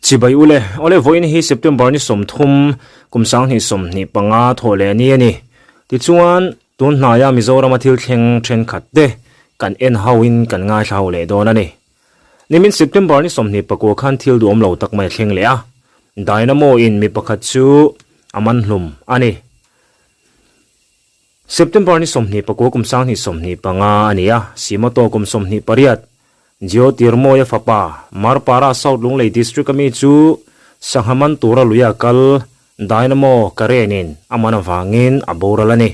Chibai ule, awle vawiin hi September ni 30 kum 2025 thawh leh ni a ni. Tichuan, tun hnaia Mizorama thil thleng thenkhat te kan en hoin kan ngaithla ho leh dawn a ni. Nimin September ni 29 khan thil duhawm lo tak mai a thleng leh a, Dynamo in mi pakhat chu a man hlum a ni. September ni 29 kum 2025 a ni a, Simoto kum 28, Jyotirmoya fapa, Marpara South Lunglei District a mi chu sangha man tura luia kal Dynamo Karen-in a man avangin a boral a ni.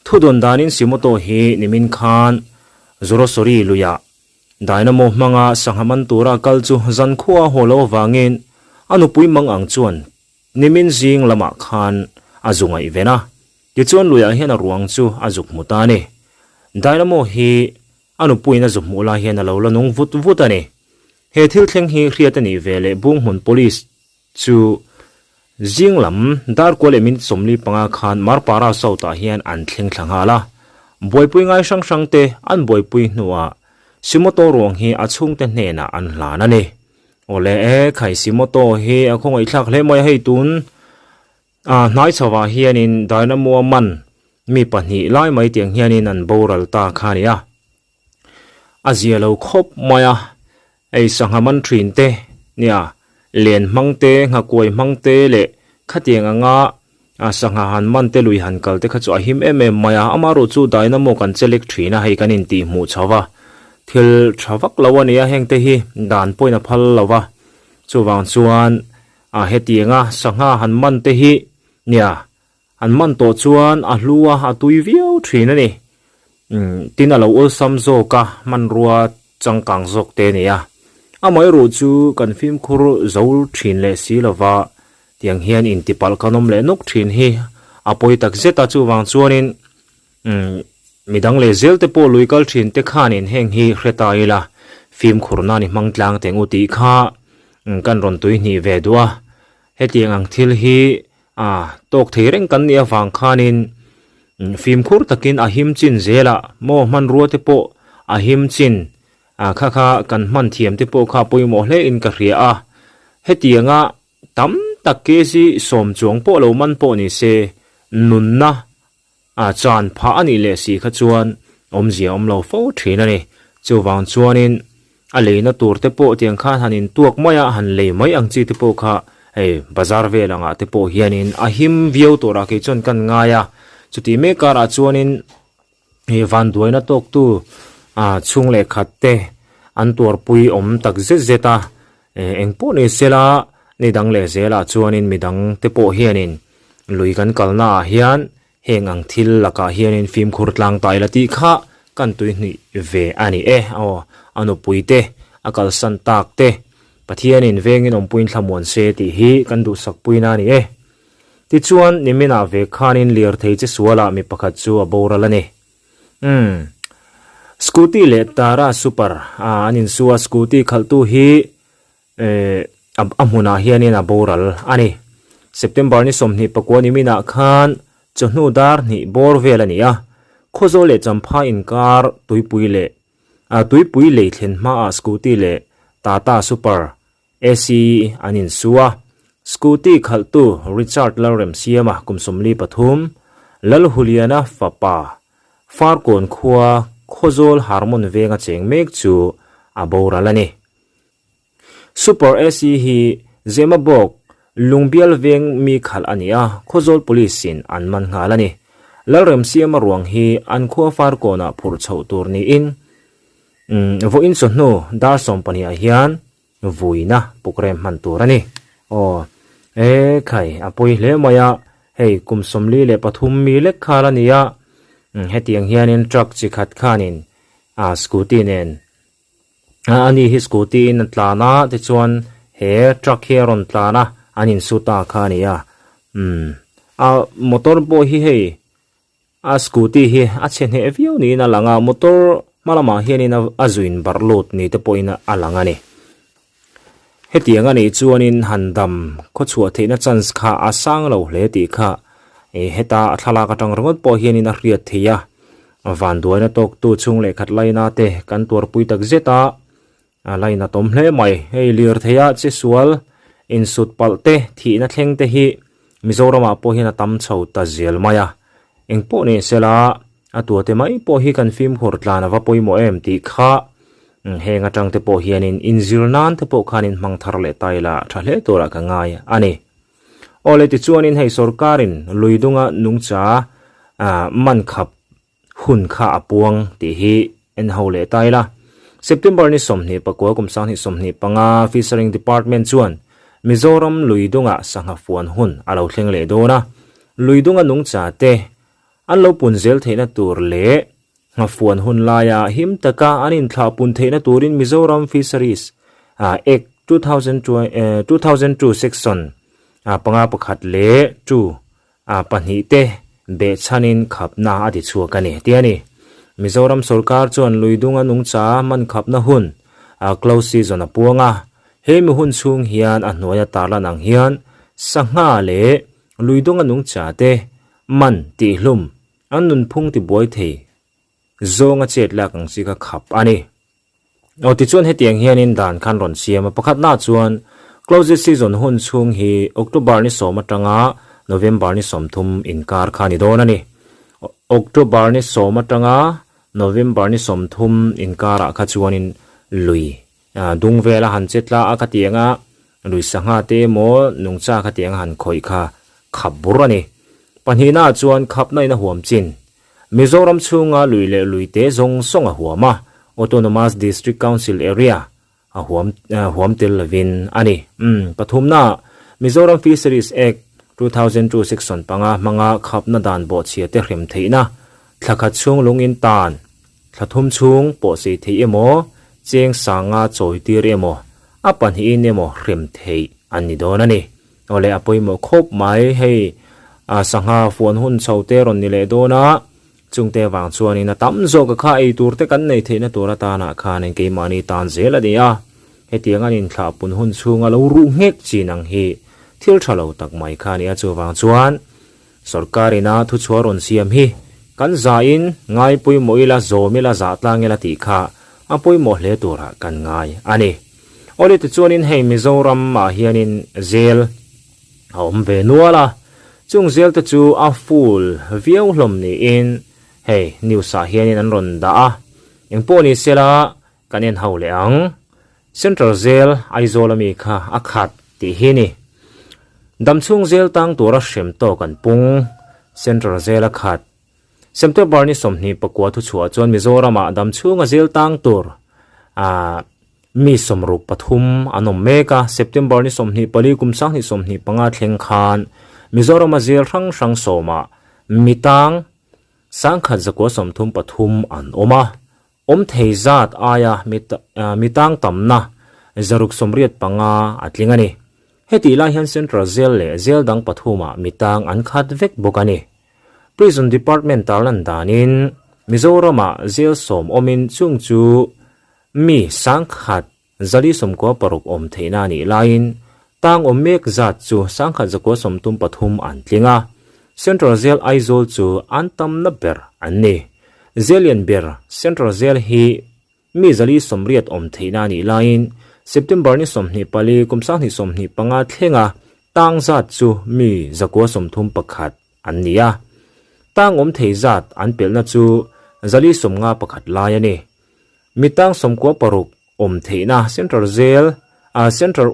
Thudawn danin Simoto hi nimin khan Zorosori luiah Dynamo hmanga sangha man tura kal chu zankhua a haw lo avangin a nupui mang ang chuan Nimin zing lamah khan a zu ngaihven a, tichuan luiah hian a ruang chu a zuk hmu ta a ni. Dynamo hi a nupuiin a zu hmuh lai hian a lo la nung vut vut a ni. He thil thleng hi hriat a nih ve leh Bunghmun Police chu zing lam dar kua leh minute 45 khan Marpara South-ah hian an thleng thla nghal a. Buaipui ngai hrang hrang te an buaipui hnuah Simoto ruang hi a chhungte hnenah an hlan a ni. Awle e, khai Simoto hi a khawngaihthlak hle mai a, hei tun a hnai chhovah hianin Dynamo a man mi pahnih lai mai tiang hianin an boral ta kha a ni a, a zia lo khawp mai a, hei sangha man thin te nia len hmang te nghakuai hmang te leh khatiang anga a sangha han man te lui han kal te kha chu a him em em mai a, amaherawh chu Dynamo kan che lek thin a, hei kan intih hmuh chho va, thil tha vak lo a ni a, heng te hi dan pawhin a phal lo va, chuvang chuan a hetianga sangha han man te hi nia an man tawh chuan a hlu a, a tui viau thin a ni, umm tin a lo awlsam zawk a, hmanrua changkang zawk te a ni a, amaherawh chu kan fimkhur zo thin leh si lo va. Tiang hian intipalh kan awm leh nawk thin hi a pawi tak zet a, chuvang chuanin umm midang leh zel te pawh lui kal thin te khanin heng hi hre ta ila fimkhur nan i hmang tlang teng u tih kha kan rawn tui hnih ve duh a, hetiang ang thil hi a tawk thei reng kan nih avang khanin fimkhur takin a him chin zelah maw hmanrua te pawh a him chin a kha kha kan hman thiam te pawh kha pawimawh hle in ka hria a, hetianga Tam tak kg 10 chuang pawh lo man pawh ni se, nunna a chan phah a nih leh si kha chuan awmzia awm lo fo thin a ni. Chuvang chuanin a leina tur te pawh tiang khan han intuak mai a, han lei mai ang chi te pawh kha hei bazar vel angah te pawh hianin a him viau turah kei chuan kan ngai a. Chutih mek karah chuanin Ih vanduaina tawktu ah chhung leh khat te an tuarpui awm tak zet zet a, eh eng pawh ni sela ni dang leh zelah chuanin midang te pawh hianin lui kan kalna ah hian heng ang thil lakah hianin fimkhur tlang ta ila tih kha kan tuihnih ve a ni e. Aw a nupui te a kalsan tak te Pathianin vengin awmpuiin thlamuan se tih hi kan duhsakpuina a ni e. Tichuan, niminah ve khanin lirthei che sualah mi pakhat chu a boral a ni. Umm. Scooty leh Tara Super a an insu a, scooty khalhtu hi eh a hmunah hianin a boral a ni. September ni 29 niminah khan chawhnu dar hnih bawr vel a ni a, Khawzawl leh Champha inkar tuipui leh tuipui lei thlen hmaah scooty leh Tata Super AC an insu a, Scooty khalhtu Richard Lalremsiama kum 43, Lalhuliana fapa Farkawn khua Khawzawl Harmon venga cheng mek chu a boral a ni. Super AC hi Zemabawk Lungbial veng mi khalh a ni a, Khawzawl Police in an man nghal a ni. Lalremsiama ruang hi an khua Farkawnah phurh chhoh tur niin vawiin chawhnu dar 12 ah hian Vuina programme hman tur a ni. Aw, e khai, a pawi hle mai a, hei kum 43 mi lek khal a ni a, hetiang hianin truck chi khat khanin a scooty nen a ni hi scooty in a tlan a, tichuan he truck hi a rawn tlan a, an insu ta kha a ni a, umm a motor pawh hi hei A scooty hi a chhe hneh viau niin a lang a, motor hma lamah hianin a zuin barh lut ni te pawhin a lang a ni. Hetiang a nih chuanin han dam khawchhuah theihna chance kha a sang lo hle tih kha heta a thlalak atang ringawt pawh hianin a hriat theih a, vanduaina tawktu chhung leh khat laina te kan tuarpui tak zet a, a lainatawm hle mai. Hei lirthei a che sual. Insut palh te, thihna thleng te hi Mizoramah pawh hian a tam chho ta zel mai a. Engpawh ni sela, a tuate mai pawh hi kan fimkhur tlan a va pawimawh em tih kha heng atang te pawh hianin inzir nan te pawh khanin hmang thar leh ta ila tha hle turah ka ngai a ni. Awle tichuanin hei sorkarin luidunga nungcha man khap hun kha a puang tih hi en ho leh ta ila. September ni 24 kum 2025 Fishering Department chuan Mizoram luidunga sangha fuan hun a lo thleng leh dawn a, luidunga nungcha te an lo pun zel theihna tur leh nghafuan hun laia him taka an inthlah pun theihna turin Mizoram Fisheries Act 2002 Section panga pakhat leh two A pahnihte behchhanin khapna a ti chhuak a ni, tih a ni. Mizoram sorkar chuan luidunga nungcha man khapna hun, a close season a puang a. He mi hun chhung hian a hnuaia tarlan ang hian sangha leh luidunga nungcha te man tihhlum an nunphung tibuai thei zawnga chet lak ang chi kha khap a ni. Aw tichuan hetiang hianin dan khan rawn siam a, pakhatna chuan closed season hun chhung hi October ni sawm atanga November ni 30 inkar kha ni dawn a ni. October ni sawm atanga November ni 30 inkarah kha chuanin lui dung vela han che tla a khatianga lui sangha te emaw nungcha khatianga han khawih kha khap bur a ni. Pahnihna chuan khapna in a huam chin Mizoram chhunga lui leh luite zawng zawng a huam a, Autonomous District Council Area a huam huam tel lovin a ni. Umm pathumna, Mizoram Fisheries Act, 2002 Section panga hmanga khapna dan bawhchhia te hrem theihna, thla khat chhung lungin tan, thla thum chhung pawh sei theih emaw, cheng sanga chawi tir emaw, a pahnihin emaw hrem theih an ni dawn a ni. Awle a pawimawh khawp mai hei a sangha fuan hun chho te rawn ni leh dawn a, chungte vang chuanin a tam zawk a kha ei tur te kan nei theihna tur atana khanin keimahni tan zel a ni a, hetiang an inthlah pun hun chhunga lo ruh nghek chin ang hi thil tha lo tak mai kha a ni a, chuvang chuan sorkar ina thuchhuah rawn siam hi kan zahin ngai pawimawh ila zawm ila zah tlang ila tih kha a pawimawh hle turah kan ngai a ni. Awle tichuanin hei Mizoram ah hianin zel a awm ve nual a, chung zel te chu a full viau hlawm niin hei news ah hianin an rawn dah a, engpawh ni sela kan en ho leh ang. Central Zel Aizawl ami kha a khat tih hi ni. Damchhung zel tang tura hrem tawk an pung Central Zel a khat. September ni 24 thuchhuah chuan Mizoramah damchhunga zel tang tur ah mi 63 an awm mek a. September ni 24 kum 2025 thleng khan Mizorama zel hrang hrang sawmah mi tang 1133 an awm a. Awm thei zat aia mi tang tamna 685 a tling a ni. Hetih lai hian Central Zel leh zel dang pathumah mi tang an khat vek bawk a ni. Prison Department tarlan danin Mizoramah zel sawm awmin chung chu mi 1496 awm theihna a nih laiin tang awm mek zat chu 1133 an tling a. Central Zel Aizawl chu an tamna ber an ni. Zelian ber Central Zel hi Mi 480 awm theihna a nih laiin September ni 24 kum 2025 thlenga tang zat chu mi 931 an ni a. Tang awm thei zat an pelhna chu 451 lai a ni. Mi tang 96 awm theihna Central Zel, Central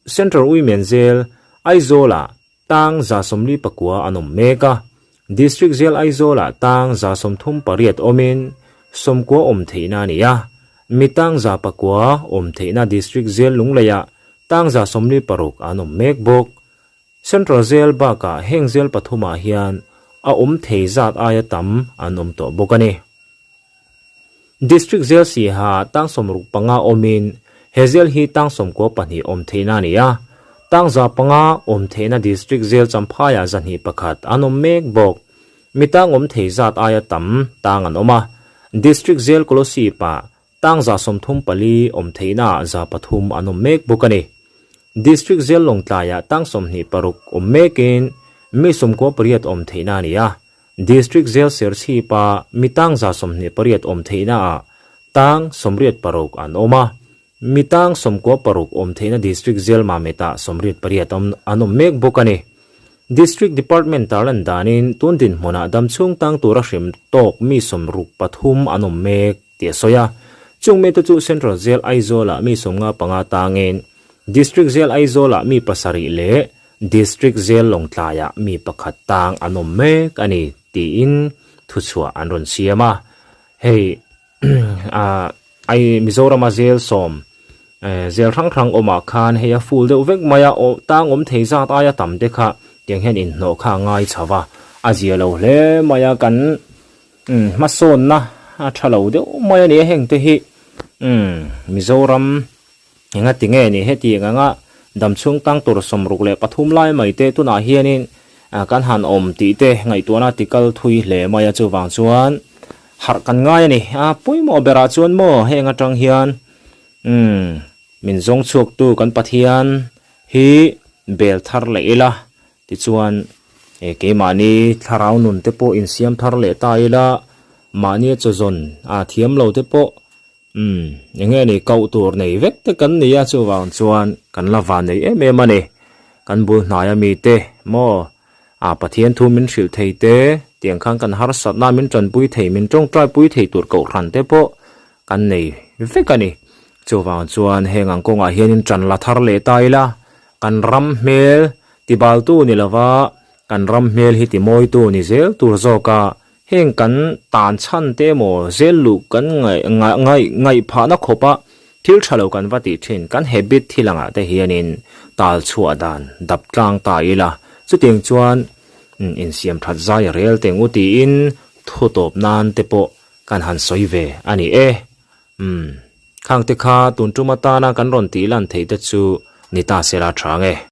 Central Women Zel, Aizawlah Tang 49 an awm mek a, District Jail Aizawlah tang 38 awmin 90 awm theihna a ni a, mi tang 9 awm theihna District Jail Lungleiah tang 46 an awm mek bawk. Central Jail bakah heng jail pathumah hian a awm thei zat aia tam an awm tawh bawk a ni. District Jail Siaha tang 65 awmin he jail hi tang 92 awm theihna a ni a, tang 500 awm theihna District Jail Champhaiah 101 an awm mek bawk. Mi tang awm thei zat aia tam tang an awm a, District Jail Kolosip-ah tang 34 awm theihnaah 300 an awm mek bawk a ni. District Jail Lawngtlaiah tang 26 awm mekin mi 98 awm theihna a ni a, District Jail Serchhipa mi tang 28 awm theihnaah tang 86 an awm a. Mi tang 96 awm theihna District Jail Mamit-ah 78 awm an awm mek bawk a ni. District Department tarlan danin tun dinhmunah damchhung tang tura hrem tawk mi 63 an awm mek tih a sawi a. Chung mite chu Central Jail Aizawl-ah mi 55 tangin District Jail Aizawl-ah mi pasarih leh District Jail Lawngtlaiah mi pakhat tang an awm mek a ni tiin thuchhuah an rawn siam a. Hei ai Mizorama jail sawm jail hrang hrang awmah khan hei a full deuh vek mai a aw tang awm thei zat aia tam te kha tiang hian inhnawh kha a ngai chho va a zia lo hle mai a kan hmasawnna a tha lo deuh mai a ni a heng te hi Mizoram enga ti nge ni hetiang anga damchhung tang tur 63 lai mai te tunah hianin kan han awm tih te ngaihtuahna ti kal thui hle mai a chuvang chuan Harh kan ngai a ni. A pawimawh berah chuan maw heng atang hian umm min zawng chhuaktu kan Pathian hi bel thar leh ila tichuan e keimahni thlarau nun te pawh insiam thar leh ta ila mahnia chawzawn a thiam lo te pawh umm eng nge ni koh tur nei vek te kan ni a chuvang chuan kan la van nei em em a ni. Kan bul hnaia mite maw A Pathian thu min hrilh thei te, tiang khan kan harsatna min tanpui thei, min tawngtaipui thei tur kohhran te pawh kan nei vek a ni. Chuvang chuan heng ang kawngah hianin tan la thar leh ta ila, kan ram hmel tibaltu ni lova kan ram hmel hi timawitu ni zel tur zawka heng kan tan chhan te emaw zel luh kan ngaih ngaih phahna khawpa thil tha lo kan va tih thin kan habit thil angah te hianin tal chhuah dan dap tlang ta ila chutiang chuan insiam that zai a rel teng u tiin thu tawp nan te pawh kan han sawi ve a ni e. Umm khang te kha tun tum atana kan rawn tih lan theih te chu ni ta sela tha nge.